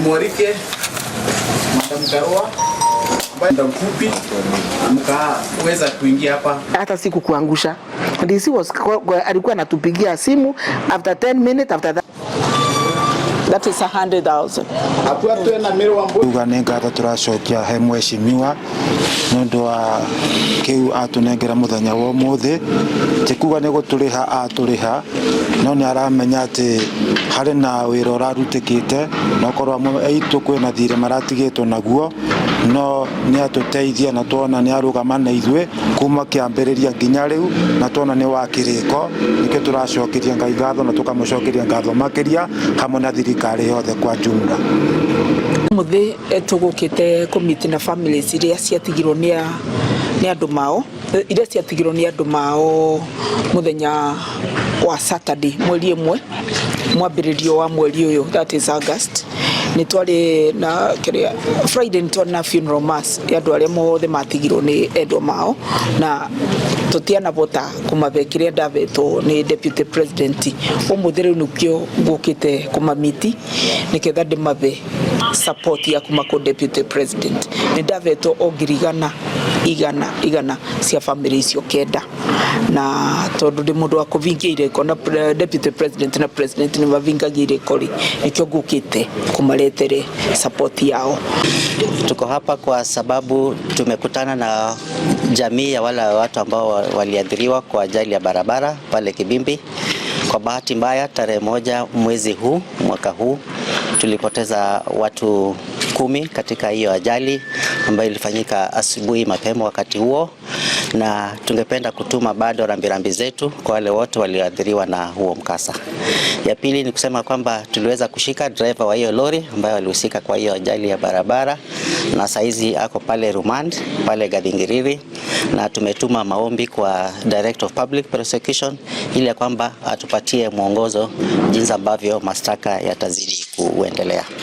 Nimwalike Madam Karua ambaye muda mfupi mkaweza kuingia hapa. Hata siku kuangusha. DC was, alikuwa anatupigia simu after 10 minutes after that. That is 100,000. Hatua twena Mary Wambui. Uga nĩ ngatho tũracokia he mheshimiwa nĩ ũndũ wa kĩu atũnengera mũthenya wa ũmũthĩ. Ti kuga nĩ gũtũrĩha atũrĩha, no nĩ aramenya atĩ harĩ na wĩra ũrarutĩkĩte, na okorwo amwe aitũ kwĩna thirĩ maratigĩtwo naguo, no nĩ atũteithia na tuona nĩ arũgama na ithuĩ kuma kĩambĩrĩria nginya rĩu, na tuona nĩ wa kĩrĩko. Nĩkĩo tũracokeria Ngai ngatho na tũkamũcokeria ngatho makĩria hamwe na thirikari yothe kwa jumla. Muthi tugukite kũmeet na families iria ciatigirwo nĩ andũ mao, iria ciatigirwo nĩ andũ mao muthenya wa Saturday, 1 mwambĩrĩrio wa mweri ũyũ, that is August. Nĩ twarĩ na kĩrĩa Friday, nĩ twarĩ na funeral mass ya andũ arĩa mothe matigirwo nĩ endwa mao, na tũtianabota kũmabe kĩrĩa ndavetwo nĩ deputy president. Ũmũthĩ rĩu nĩkĩo ngũkĩte kũmameet nĩgetha ndĩmabe support ya kuma kũ deputy president. Nĩ ndavetwo o 100,100 cia family icio 9, na tondũ ndĩ mũndũ wa kũvingia irĩko na deputy president na president nĩ mavingagia irĩko rĩ, nĩkĩo ngũkĩte kũmaretere support yao. Tuko hapa kwa sababu tumekutana na jamii ya wale watu ambao waliathiriwa kwa ajali ya barabara pale Kibimbi. Kwa bahati mbaya, tarehe 1 mwezi huu mwaka huu tulipoteza watu 10 katika hiyo ajali ambayo ilifanyika asubuhi mapema wakati huo, na tungependa kutuma bado rambirambi zetu kwa wale wote walioathiriwa na huo mkasa. Ya pili ni kusema kwamba tuliweza kushika driver wa hiyo lori ambayo alihusika kwa hiyo ajali ya barabara, na saizi ako pale remand pale Gathingiriri, na tumetuma maombi kwa Director of Public Prosecution ili ya kwamba atupatie mwongozo jinsi ambavyo mashtaka yatazidi kuendelea.